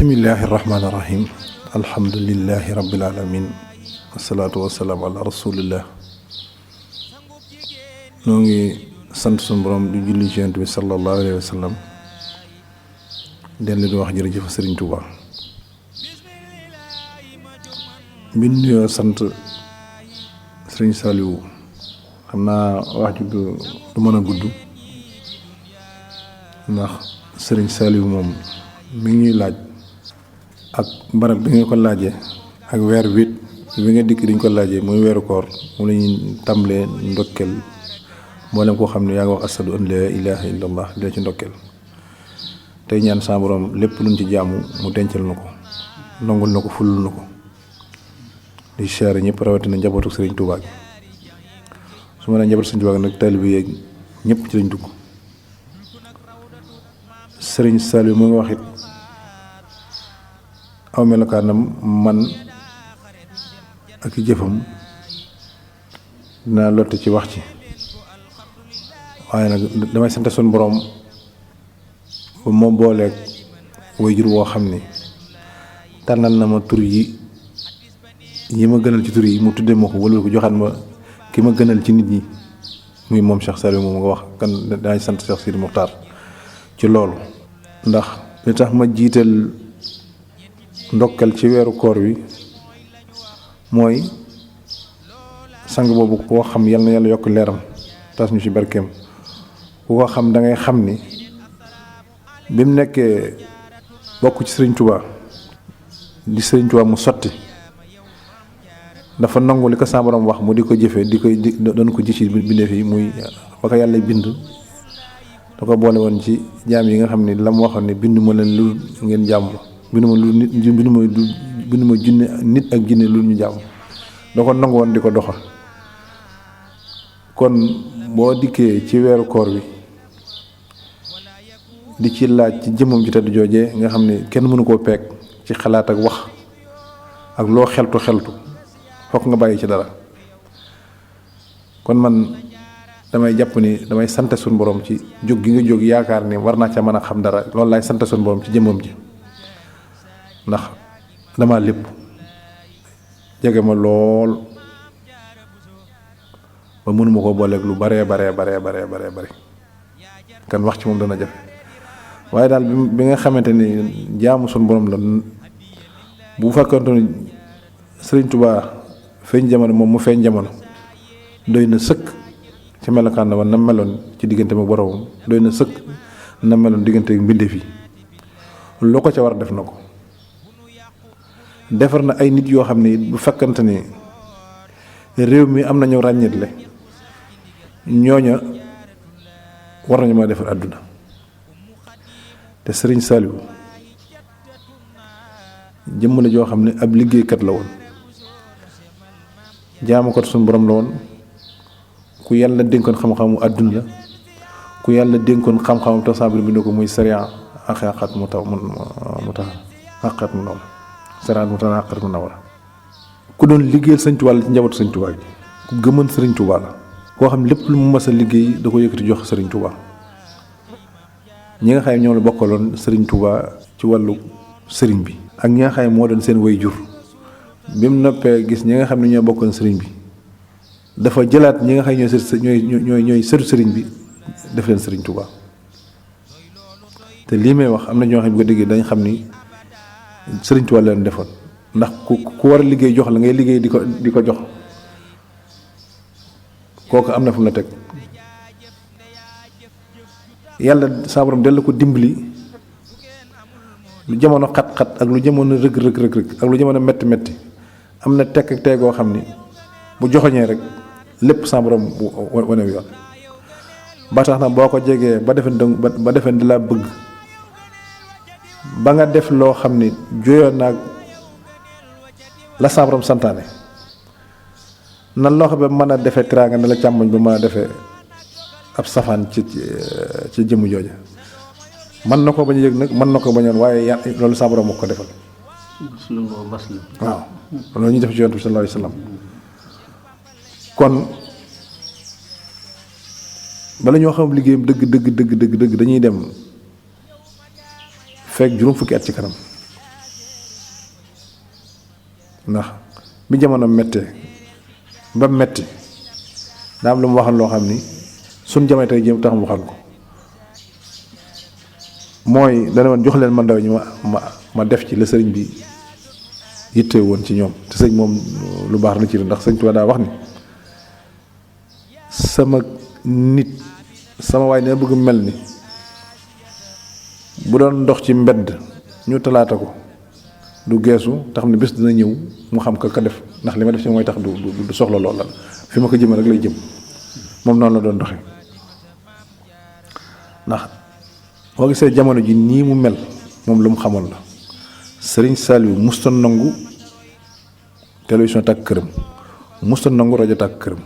bismillahi rahmaani rahim alhamdulillahi rabbil alamin wasalaatu wasalaamu ala rasulillah. noo ngi sant suñu borom di julli ci Yonent bi sallallahu alayhi wa sallam dellu di wax jërëjëf Sëriñ Tuuba. bi ñu nuyoo sant Sëriñ Saliou xam naa wax ji du mën a gudd ndax Sëriñ Saliou moom mi ngi ñuy laaj ak barab bi nga ko laajee ak weer wit bi nga dikk diñ ko laajee muy weeru koor mu la ñuy tàmbalee ndokkeel mboolem koo xam ne yaa ngi wax asadu an la ilaha illallah dina ci ndokkeel tey ñaan sa borom lépp luñ ci jaamu mu dencal na ko nongul na ko fulul na ko di siyaare ñëpp rawatina njabootu Sëriñ Tuubaa gi su ma nee njabootu Sëriñ Tuubaa gi nag taalibe yeeg ñëpp ci lañ dugg. Sëriñ Saliou mu ngi wax it aw melokaanam man ak jëfam dinaa lott ci wax ci waaye nag damay sant suñu borom ba moo booleeg waajur woo xam ni tànnal na ma tur yi ma gënal ci tur yi mu tuddee ma ko wala ko joxaat ma ki ma gënal ci nit ñi muy moom Cheikh Saliou moom nga wax kan daañu sant Cheikh Sidi Mokhtar ci loolu. ndax li tax ma jiital ndokkal ci weeru koor wi mooy sang boobu koo xam yal na yàlla yokk leeram tas ñu ci barkeem ku ko xam da ngay xam ni bi mu nekkee bokk ci Sëriñ Tuubaa di Sëriñ Tuubaa mu sotti dafa nangu li ko sa borom wax mu di ko jëfee doon ko ji ci bindee fi muy ba ko yàlla bind da ko boole woon ci jaam yi nga xam ne la mu waxoon ne bindu ma leen lu ngeen jàmm bindu ma lu nit bindu ma junne nit ak jinne lu ñu jàmm da ko nangu woon di ko doxal. kon boo dikkee ci weeru koor bi di ci laaj ci jëmmam ji tedd joojee nga xam ne kenn mënu koo peeg ci xalaat ak wax ak loo xeltu fokk nga bàyyi ci dara kon man damay jàpp ni damay sant suñu borom ci jóg gi nga jóg yaakaar ni war naa ca mën a xam dara loolu laay sant suñu borom ci jëmmam ji ndax dama lépp jege ma lool ba mënuma koo booleeg lu bare kan wax ci moom dana jafe waaye daal bi nga xamante ni jaamu suñu borom la bu fekkonte ni Sëriñ Tuubaa feeñ jamono moom mu feeñ jamono doy na sëkk ci melokaan na na meloon ci diggante ak boromam doy na sëkk na meloon diggante ak mbindeef yi loo ko ca war def na ko defar na ay nit yoo xam ne bu fekkante ni réew mi am nañu ràññeetle ñooña war nañu ma defar àdduna te Sëriñ Saliou jëmm la joo xam ne ab liggéeykat la woon jaamu ko suñu borom la woon ku yàlla dénkoon xam-xamu àdduna la ku yàlla dénkoon xam-xamu tasaabir bi ne ko muy sariya ak xaqat mu nawar ku doon liggéeyal Sëriñ Tuubaa la ci njabootu Sëriñ Tuubaa gi ku gëmën Sëriñ Tuubaa la koo xam lépp lu mu mas a liggéey da ko yëkkati jox Sëriñ Tuubaa ñi nga xam ne ñoom la bokkaloon Sëriñ Tuubaa ci wàllu sëriñ bi ak ñi nga xam ne moo doon seen way jur bi mu noppee gis ñi nga xam ne ñoo bokkoon sëriñ bi dafa jëlaat ñi nga xam ne ñooy sëtu sëriñ bi def leen Sëriñ Tuubaa te lii may wax am na ñoo xam ne bu ko déggee dañ xam ni Sëriñ Tuubaa leen defoon ndax ku war a liggéey jox la ngay liggéey di ko jox kooku am na fu mu la teg yàlla saa borom dellu ko dimbali lu jamono xat-xat ak lu jamono rëg ak lu jamono metti am na tekk ak teegoo xam ni bu joxoñee rek lépp sa borom wanew yoon ba tax na boo ko jegee ba defen di laa bëgg ba nga def loo xam ni joyoon naag la sa borom santaane nan loo xam ne mën a defee tiraanga ne la càmmoñ ba mën a defee ab safaan ci jëmm jooja mën na ko bañ a yëg nag mën na ko bañoon waaye loolu sa borom moo ko defal waaw loolu ñu def ci Yonent bi sallallahu alayhi wa sallam kon bala ñoo xam liggéeyam dëgg dañuy dem fekk juróom fukki at ci kanam ndax bi jamono méttee ba metti daa am lu mu waxal loo xam ni suñ jamono tey jëm tax mu waxal ko mooy dana woon jox leen ma ndaw ñi ma def ci la sëriñ bi yitte woon ci ñoom te sëñ moom lu baax la ci ndax sëñ Tuubaa daa wax ni sama nit sama waay ne bëgg mel ni bu doon ndox ci mbedd ñu talaata ko du geesu te xam ne bés dina ñëw mu xam ka def ndax li ma def ci mooy tax du soxla lool la fi ma ko jëmee rek lay jëm moom noonu la doon doxe ndax boo gisee jamono ji nii mu mel moom lu mu xamoon la Sëriñ Saliou musta nangu télévision tàkk këram musta nangu rajo tàkk këram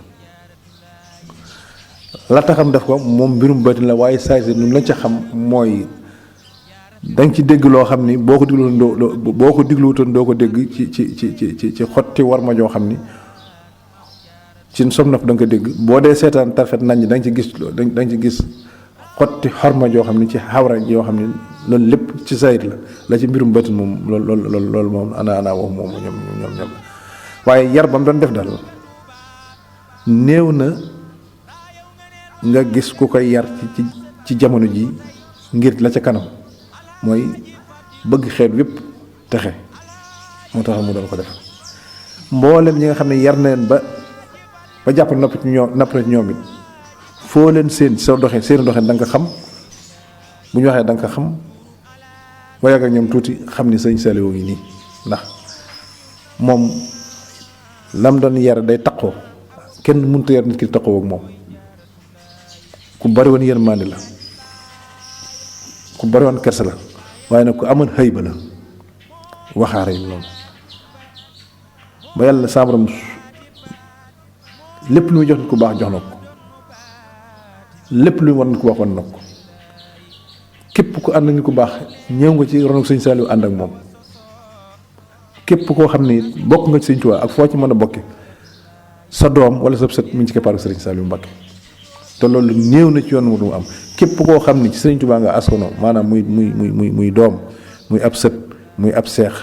la taxam def ko moom mbirum batin la waaye saay si nu lañ ca xam mooy danga ci dégg loo xam ni boo ko digluwutoon doo ko dégg ci xotti war ma joo xam ni ci som nopp da nga ko dégg boo dee seetaan tarfet nañ ñi da nga ci gis xotti xorma joo xam ni ci xawra yoo xam ni loolu lépp ci sayit la ci mbirum batin moom loolu moom ana wax moom ñoom waaye yar ba mu doon def daal néew na nga gis ku koy yar ci jamono ji ngir la ca kanam mooy bëgg xeet wépp texe moo tax mu doon ko def mboolem ñi nga xam ne yar na leen ba jàpp napp na ci ñoom it foo leen seen sa doxee seen doxee da nga ko xam bu ñu waxee da nga ko xam ba yàgg ak ñoom tuuti xam ni sëñ Saliou ngi nii ndax moom lam doon yar day taqoo kenn mënut a yar nit ki taqoo ak moom ku bari woon yërmande la ku bari woon kersa la waaye nag ku amoon xëy ba la waxaare yi noonu ba yàlla saabaram lépp lu muy jox nit ku baax jox na ko lépp lu mu war nit ku baax wan na ko képp ku ànd ak nit ku baax ñëw nga ci ronok sëñ Saliou ànd ak moom képp koo xam ne bokk nga ci sëñ Tuubaa ak foo ci mën a bokke sa doom wala sa sët mi ngi ci keppaaru sëriñ Saliou Mbacké te loolu néew na ci yoon mu am képp koo xam ni ci sëriñ Tuubaa nga askono maanaam muy doom muy ab sët muy ab seex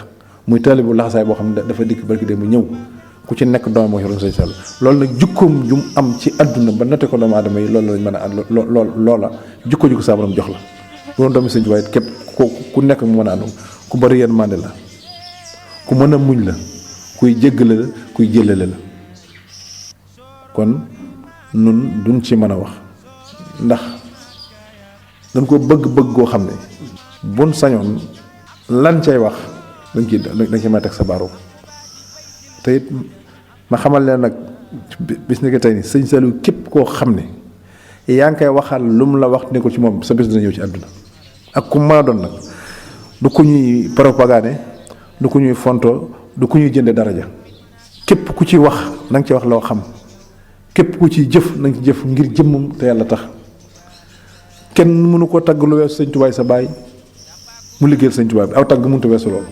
muy taalibu laxasaay boo xam ne dafa dikk barki dem bu ñëw ku ci nekk doom moo yor sëriñ Saliou loolu nag jukkoom jum am ci àdduna ba natte ko doomu aadama yi loolu lañ mën a ànd loola jukko sa borom jox la bu doon doomi sëriñ Tuubaa it képp ku nekk mu mën a ànd ku bari yërmande la ku mën a muñ la kuy jéggale la kuy jëlale la kon nun duñ ci mën a wax ndax dañ ko bëgg goo xam ne bon sañoon lan cay wax dañ ci mën a teg sa baaru te it ma xamal leen nag bis ni ko tey ni sëñ Saliou képp koo xam ne yaa ngi koy waxal lu mu la wax ne ko ci moom sa bés dina ñëw ci àdduna ak ku mën a doon nag du ko ñuy propagande du ko ñuy fonto du ko ñuy jënde daraja képp ku ci wax na nga ci wax loo xam képp ku ci jëf na nga ci jëf ngir jëmmam te yàlla tax kenn mënu ko tagg lu weesu sëñ Tuubaa sa baay mu liggéeyal sëñ Tuubaa bi aw tagg mënut a weesu loolu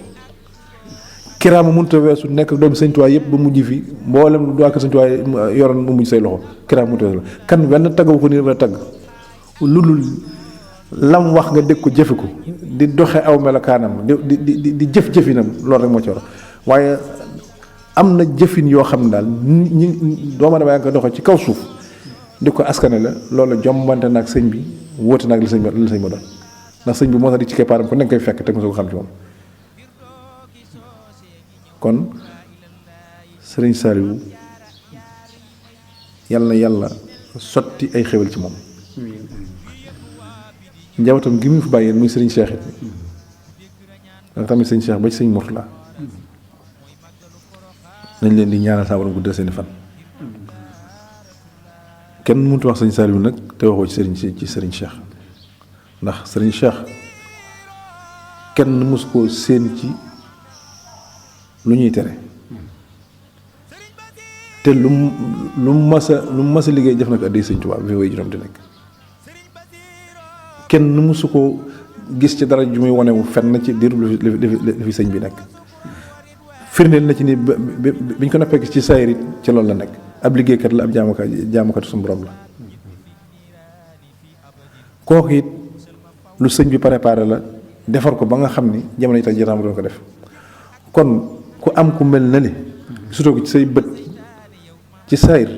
kiraama mënut a weesu nekk doomi sëñ Tuubaa yëpp ba mujj fi mboolem du ak sëñ Tuubaa yoroon mu mujj say loxo kiraama mënut a weesu loolu kan wenn tagg bu ko nii dafa tagg lu dul lam wax nga dégg ko jëfe ko di doxe aw melokaanam di jëf-jëfinam loolu rek moo ci war waaye am na jëfin yoo xam ne daal ñi dooma dama yaa ngi ko doxe ci kaw suuf di ko askane la loolu jombante naag sëñ bi wóote naag li sëñ ma doon ndax sëñ bi moo tax di ci keppaaram ku nekk koy fekk te mosoo ko xam ci moom kon sëriñ Saliou yàlla sotti ay xéwal ci moom njabootam gi mu fi bàyyeen muy sëriñ Cheikh it danga tamit sëñ Cheikh ba ci sëñ Mourtala nañ leen di ñaanal saa borom guddal seeni fan kenn mënut wax sëñ Saliou nag te waxoo ci sëriñ Cheikh ndax sëriñ Cheikh kenn mës koo séen ci lu ñuy tere te lu mas a liggéey jëf na ko addi sëñ Tuubaa bi fi way juróom di nekk kenn mësu ko gis ci dara ju muy wane wu fenn ci diiru li fi sëñ bi nekk firndeel na ci ni biñ ko noppee gis ci sayrit ci loolu la nekk ab liggéeykat la ab jaamukat suñu borom la kooku it lu sëñ bi préparé la defar ko ba nga xam ni jamono yi tax jotaam doon ko def kon ku am ku mel na ni surtout ci say bët ci sayr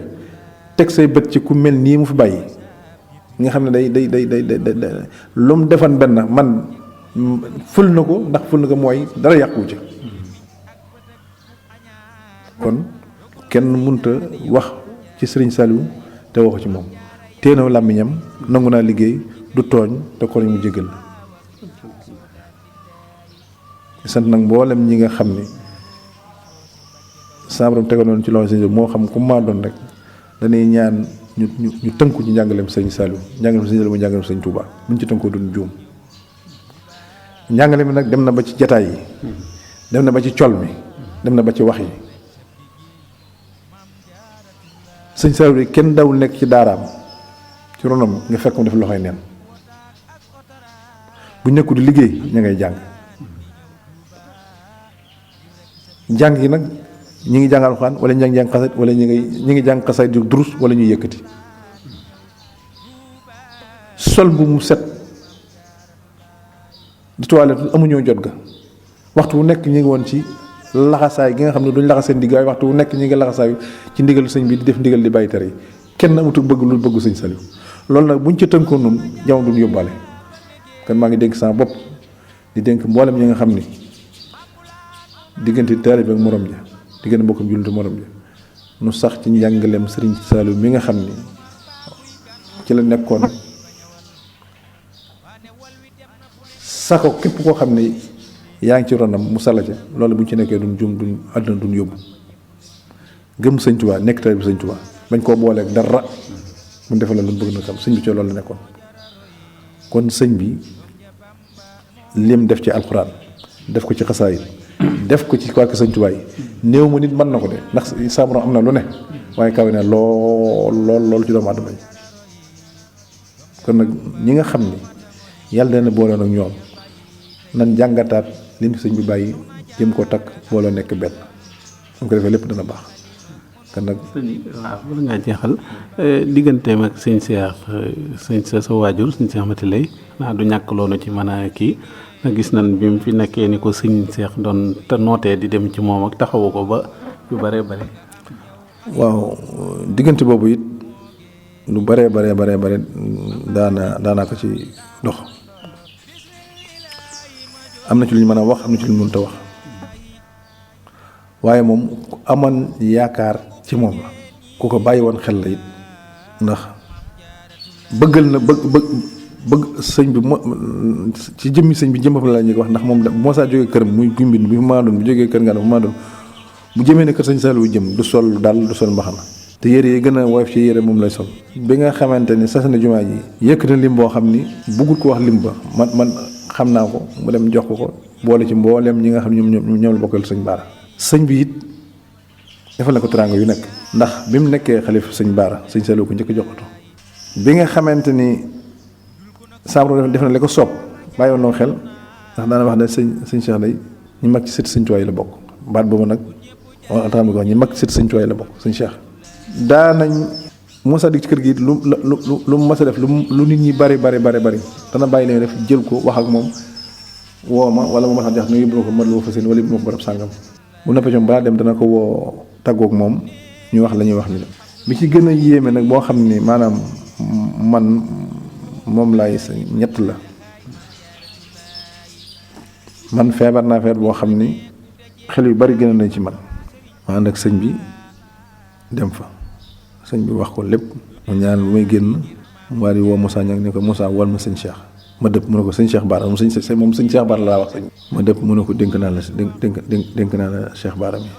teg say bët ci ku mel nii mu fi bàyyi nga xam ne day lu mu defan benn man ful na ko ndax ful na ko mooy dara yàquwu ci kon kenn mënta wax ci Sëriñ Saliou te waxu ci moom téena làmmiñam nangu naa liggéey du tooñ te kon mu jégal la sant nag mboolem ñi nga xam ni saa borom tegoon noonu ci loxo sëñ moo xam ku maa doon rek dañuy ñaan ñu tënku ci njàngaleem sëñ Saliou njàngaleem sëñ Saliou mu njàngaleem sëñ Touba buñ ci tënkoo duñ juum njàngale mi nag dem na ba ci jataay yi dem na ba ci col mi dem na ba ci wax yi sëñ Saliou yi kenn dawul nekk ci daaraam ci ronam nga fekk mu def loxoy neen bu nekku di liggéey ña ngay jàng yi nag ñi ngi jàng alxuraan wala ñi ngi jàng xasayid wala ñi ngi jàng xasayid di durus wala ñuy yëkkati sol bu mu set di toilette amuñoo jot ga waxtu wu nekk ñi ngi woon ci laxasaay gi nga xam ne duñ laxas seen diggaay waxtu wu nekk ñi ngi laxasaay ci ndigal sëñ bi di def ndigal di bàyyi tere yi kenn amatul bëgg lu bëggu sëñ Saliou loolu nag buñ ca tënkoon noonu jamono duñ yóbbaale kon maa ngi dénk sama bopp di dénk mboolem ñi nga xam ni diggante taalibe ak morom ja diggante mbokkam jullit morom ja nu sax ci njàngaleem Sëriñ Saliou mi nga xam ni ci la nekkoon sako képp koo xam ne yaa ngi ci ronam mu sala ca loolu bu ñu ci nekkee duñ jum duñ àdduna duñ yóbbu gëm sëñ Tuubaa nekk taalibe sëñ Tuubaa bañ koo booleeg dara mu defal la lu bëgg na xam sëñ bi ci loolu la nekkoon kon sëñ bi lim def ci alxuraan def ko ci xasaayid def ko ci waa sëñ Tuubaa yi néew ma nit mën na ko de ndax saa borom am na lu ne waaye kawe na lool ci doomu aadama yi kon nag ñi nga xam ni yàlla dana booloon ak ñoom nan jàngataat lim ci sëñ bi bàyyi jëm koo takk booloo nekk benn mu ko defee lépp dana baax kon nag waaw bala ngaa jeexal digganteem ak sëñ Cheikh sa waajur sëñ Cheikh Mati Lay naa du ñàkk loolu ci mën a kii nga gis nan bi mu fi nekkee ni ko sëñ Cheikh doon te nootee di dem ci moom ak taxawu ko ba yu bare bare waaw diggante boobu it lu bare daanaa ko ci dox am na ci lu ñu mën a wax am na ci lu ñu mënta wax waaye moom ku amoon yaakaar ci moom la ku ko bàyyi woon xel la it ndax bëggal na bëgg sëñ bi ci jëmmi sëñ bi jëmmam la ñuy wax ndax moom moo saa jógee këram muy gumbin bi maa doon bu jógee kër nga bu maa doon bu jëmee ne kër sëñ Saliou jëm du sol daal du sol mbaxana te yére yi gën a woyof ci yére moom lay sol bi nga xamante ni sas na jumaa ji yëkkati lim boo xam ni bëggul ko wax lim ba man xam naa ko mu dem jox ko boole ci mbooleem ñi nga xam ne ñoom la bokkal sëñ Baara sëñ bi it defal na ko teraanga yu nekk ndax bi mu nekkee xalif sëñ Baara sëñ Saliou ko njëkk joxatu bi nga xamante ni saabro def na li ko soob bàyyi woon xel ndax daana wax ne sëñ Cheikh day ñu mag ci sët sëñ Tuubaa yi la bokk baat boobu nag altaam ko wax ñu mag ci sët sëñ Tuubaa yi la bokk sëñ Cheikh daanañ mosa dig ci kër gi lu mu mas a def lu nit ñi bari dana bàyyi leen def jël ko wax ak moom woo ma wala mu ma sax jax nu yóbbu ma ko mën lu ma fa seen wala yóbbu ma ko barab sàngam bu noppee ci balaa dem dana ko woo tàggoog moom ñu wax la ñuy wax ni la bi ci gën a yéeme nag boo xam ni maanaam man moom laay sa ñett la man feebar naa feebar boo xam ni xel yu bari gën a nañ ci man ma ànd ak sëñ bi dem fa sëñ bi wax ko lépp mu ñaan bu may génn mu waa di woo Moussa ñag ne ko Moussa wal ma sëñ Cheikh ma dëpp mu ne ko sëñ Cheikh Bara moom sëñ Cheikh Bara laa wax sëñ ma dëpp mu ne ko dénk naa la Cheikh Bara mi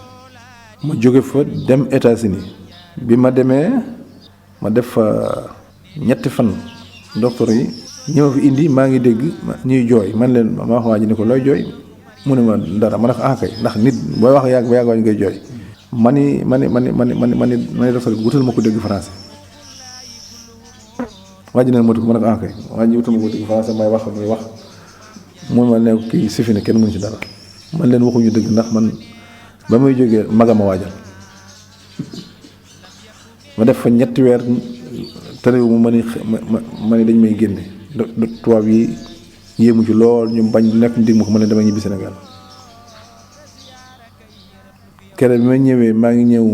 ma jóge fa dem États-Unis bi ma demee ma def fa ñetti fan docteur yi ñëw fi indi maa ngi dégg ñuy jooy man leen ma wax waa ji ne ko looy jooy mu ne ma dara ma ne ko kay ndax nit booy wax yàgg ba yàgg waa ñu koy jooy mani docteur bi wutal ma ko dégg français waa ji ne ma ko ma ne ko kay waa ji wutal ma ko dégg français may wax muy wax mun ma ne kii si fi ne kenn mënu ci dara man leen waxuñu dëgg ndax man ba muy jógee magama waajal ma def fa ñetti weer terewu ma ni dañ may génne tubaab yi yéemu ci lool ñu bañ nekk ndig ma ko ma leen damay ñibbi Sénégal kere bi ma ñëwee maa ngi ñëw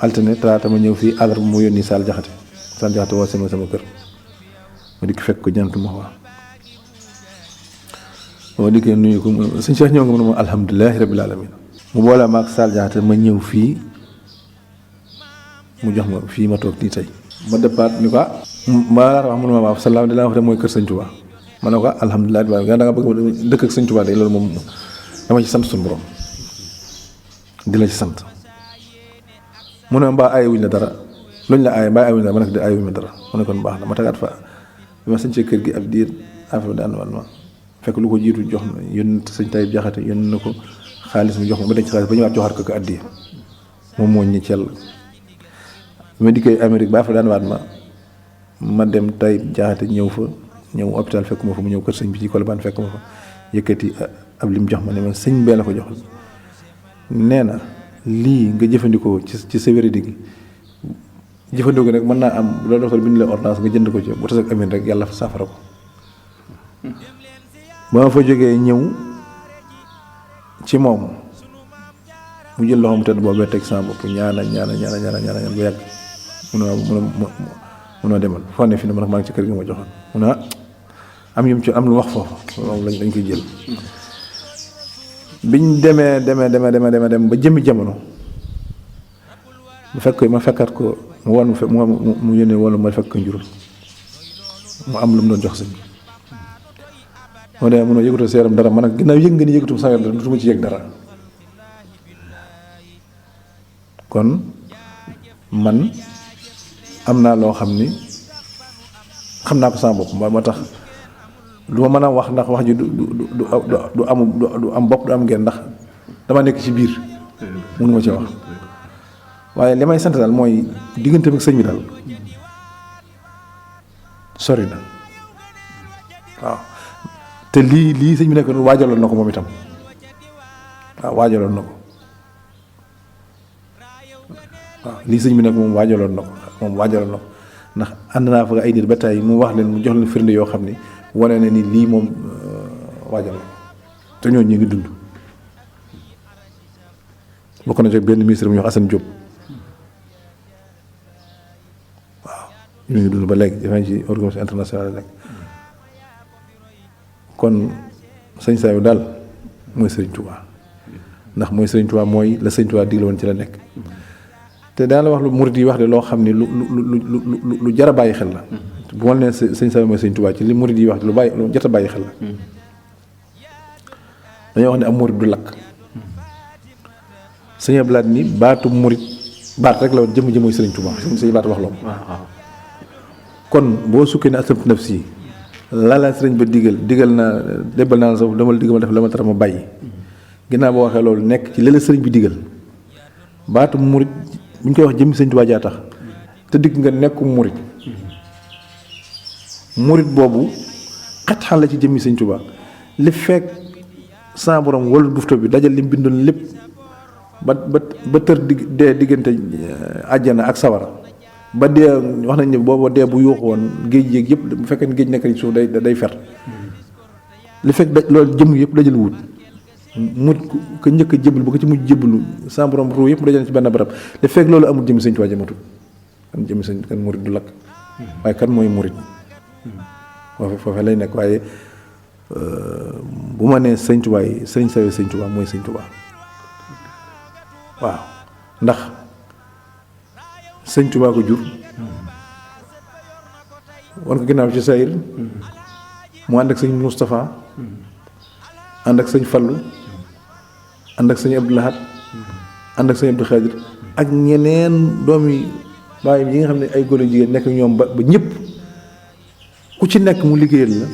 altine talaata ma ñëw fii àllarba mu yónni Sall Jaxate woo sama kër ma dikk fekk ko Jannatul Mahwa ma dikkee nuyu ko sëñ Cheikh ñëw nga mu ne ma alhamdulilahi rabbil alamin mu boole ma ak Sall Jaxate ma ñëw fii mu jox ma fii ma toog nii tey ma départ ni ko ma laata wax mu ne ma waaw salaam di la wax de mooy kër sëñ Touba ma ne ko alhamdulilah da nga bëgg dëkk ak sëñ Touba de loolu moom dama ci sant suñu borom di la ci sant mu ne mbaa aayewuñ la dara luñ la aaye mbaa aayewuñ la ma ne ko di aayewuñ la dara mu ne kon baax na ma tagaat fa bi ma sañcee kër gi ab diir affaire daan wal ma fekk lu ko jiitu jox na yónn sëñ Taïb Jaxate yónn na ko xaalis mu jox ma denc xaalis ba ñëwaat joxaat ko addiya moom moo ñi cell bi ma dikkee Amérique ba affaire daan waat ma dem Taïb Jaxate ñëw hôpital fekk ma fa mu ñëw kër sëñ bi ci Colobane fekk ma fa yëkkati ab lim jox ma ne ma sëñ bee la ko jox nee na lii nga jëfandikoo ci sa wéradi gi jëfandikoo nag mën naa am bu la docteur bi ñu la ordonnance nga jënd ko ci bu tas ak amin rek yàlla saafara ko ba ma fa jógee ñëw ci moom mu jël loxoom tëdd boobee teg sama bopp ñaana ba yàgg munoo demal foo ne fi ne ma maa ngi ci kër gi ma joxoon mu ne am yum ci am lu wax foofu moom lañ koy jël biñ demee ba jëmmi jamono ma fekkaat ko mu won mu yónnee wala ma fekk ko njurul mu am lu mu doon jox sëñ bi moo demee munoo yëgatu seeram dara man nag ginnaaw yëg nga ni yëgatu sa yaram dara dutuma ci yëg dara kon man am naa loo xam ni xam naa ko sama bopp moo tax du ma mën a wax ndax wax ji du am bopp du am ngeen ndax dama nekk ci biir mënuma ci wax waaye li may sant daal mooy diggante ak sëñ bi daal sori na waaw te lii sëñ bi nekk waajaloon na ko moom itam waaw waajaloon na ko waaw lii sëñ bi nekk moom waajaloon na ko ndax ànd naa fa ay nit ba tey mu wax leen mu jox leen firnde yoo xam ni wane na ni lii moom waajal na te ñooñu ñu ngi dund bokk na ci benn ministre bu ñuy wax Assane Diop waaw ñu ngi dund ba léegi dafay ci organisation internationale nekk kon sëñ Saliou daal mooy Serigne Touba ndax mooy Serigne Touba mooy la Serigne Touba digle woon ci la nekk te daan la wax lu murid yi wax de loo xam ni lu jar a bàyyi xel la bu ma nee sëñ Saliou mooy Serigne Touba ci li murid yi wax lu jar a bàyyi xel la dañoo wax ne am murid du lakk sëñ Ablaat ni baatu murid baat rek la woon jëm mooy Serigne Touba sëñ baat wax loolu kon boo sukkee ne aslamtu nafsi la sëriñ ba digal na débbal naa la sax dama digal ma def la ma tara ma bàyyi ginnaaw boo waxee loolu nekk ci la sëriñ bi digal baatu murit bu ñu koy wax jëmmi sëriñ Tuubaa jaa tax te digg nga nekku murit boobu xet xal la ci jëmmi sëriñ Tuubaa li fekk sa borom wala dufto bi dajal li mu bindoon lépp ba tër dee diggante àjjana ak sawara ba dee wax nañ ne booba dee bu yuuxu woon géej yéeg yëpp bu fekkee ne géej nekk ci suuf day fer li fekk loolu jëm yëpp dajal wut mu ko njëkk a jébal bu ko ci mujj jébalu sa borom ruu yëpp mu dajal ci benn barab li fekk loolu amul jëmmi sëñ Tuubaa jëmatu kan jëmmi sëñ kan murit du lakk waaye kan mooy murit foofu lay nekk waaye bu ma nee sëñ Tuubaa yi sëñ Saliou sëñ Tuubaa mooy sëñ Tuubaa waaw ndax sëñ Tuubaa ko jur wan ko ginnaaw ci sayir mu ànd ak sëñ Moustapha ànd ak sëñ Fallu ànd ak sëñ Abdou Lahad ànd ak sëñ Abdou Khadir ak ñeneen doomi baay yi nga xam ne ay góor jigéen nekk ñoom ba ñëpp ku ci nekk mu liggéeyal la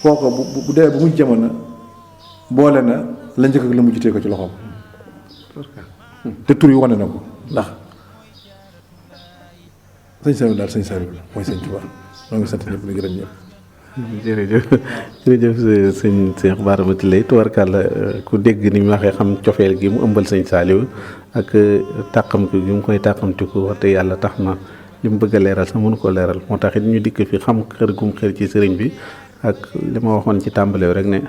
kooko bu dee bu mu jamono boole na la njëkk ak la mu jitee ko ci loxoom te tur yi wane na ko ndax sëñ Saliou daal sëñ Saliou la mooy sëñ Tuubaa moo ngi sant ñëpp di gërëm ñëpp. jërëjëf sëñ Cheikh Bara Mati Lay tubarkàlla ku dégg ni mu waxee xam cofeel gi mu ëmbal sëñ Saliou ak tàqam gi mu koy tàqamtiku wax te yàlla tax na li mu bëgg a leeral sax mënu ko leeral moo tax it ñu dikk fi xam xër gum xër ci sëriñ bi ak li ma waxoon ci tàmbalew rek ne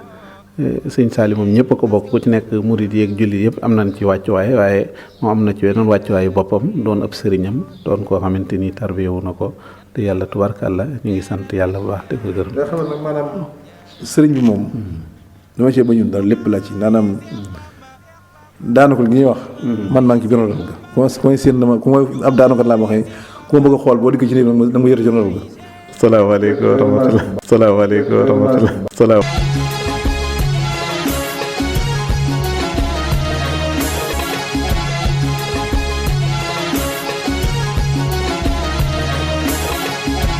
sëñ Saali moom ñëpp a ko bokk ku ci nekk murid yi ak jullit yëpp am nañ ci wàccuwaay waaye moo am na ci weneen wàccuwaayu boppam doon ab sëriñam doon koo xamante ni tarbiyewu na ko te yàlla tubarkàlla ñu ngi sant yàlla bu baax te ko gërëm. nga xam ne nag maanaam sëriñ bi moom dama cee bañul dara lépp la ci naanaam daanakul gi ñuy wax man maa ngi ci biir ga ku may séen dama ku may ab daanakat laa ma waxee ku ma bëgg a xool boo digg ci néeg nag ma yëre ci ronal ga. salaamaaleykum wa rahmatulah. salaamaaleykum wa rahmatulah.